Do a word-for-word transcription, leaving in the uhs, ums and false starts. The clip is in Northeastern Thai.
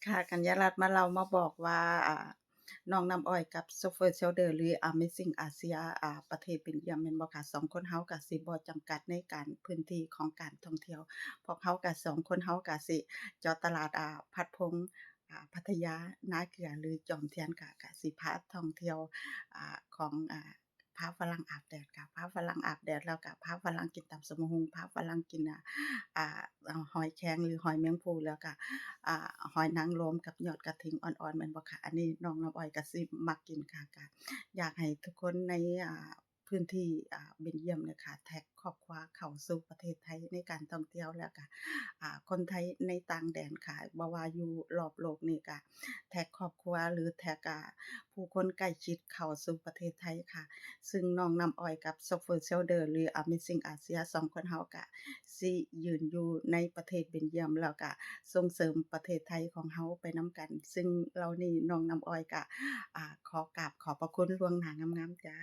ค่ะ กัญญารัตน์มาเล่ามาบอกว่า อ่า น้องน้ำอ้อยกับโชเฟอร์เชลเดอร์ หรือ Amazing Asia อ่า ประเทศเบลเยียมแม่นบ่คะ สองคนเฮากะสิบ่จำกัดในการพื้นที่ของการท่องเที่ยว พวกเฮากะสองคนเฮากะสิเจาะตลาด อ่า พัดพง อ่า พัทยา นาเกลือ หรือจอมเทียน กะ กะสิพาท่องเที่ยว อ่า ของ อ่า พาฝรั่งอาบแดดค่ะ พาฝรั่งอาบแดดแล้วกะพาฝรั่งกินตำบักหุ่ง พาฝรั่งกิน อ่า อ่า อ่า หอยแครงหรือหอยแมงภู่ แล้วกะ อ่า หอยนางรมกับยอดกระถินอ่อนๆ แม่นบ่คะ อันนี้น้องน้ำอ้อยกะสิมักกินค่ะ กะอยากให้ทุกคนใน อ่า พื้นที่ อ่า เบลเยียมเนี่ยค่ะ แท็กครอบครัวเข้าสู่ประเทศไทยในการท่องเที่ยว แล้วกะ อ่า คนไทยในต่างแดนค่ะ บ่ว่าอยู่รอบโลกนี่กะแท็กครอบครัว หรือแท็ก อ่า ผู้คนใกล้ชิดเข้าสู่ประเทศไทยค่ะ ซึ่งน้องน้ำอ้อยกับโชเฟอร์เชลเดอร์ หรือ Amazing Asia สองคนเฮากะสิยืนอยู่ในประเทศเบลเยียม แล้วกะส่งเสริมประเทศไทยของเฮาไปนำกัน ซึ่งเหล่านี้น้องน้ำอ้อยกะ อ่า ขอกราบขอบพระคุณล่วงหน้างามๆ จ้า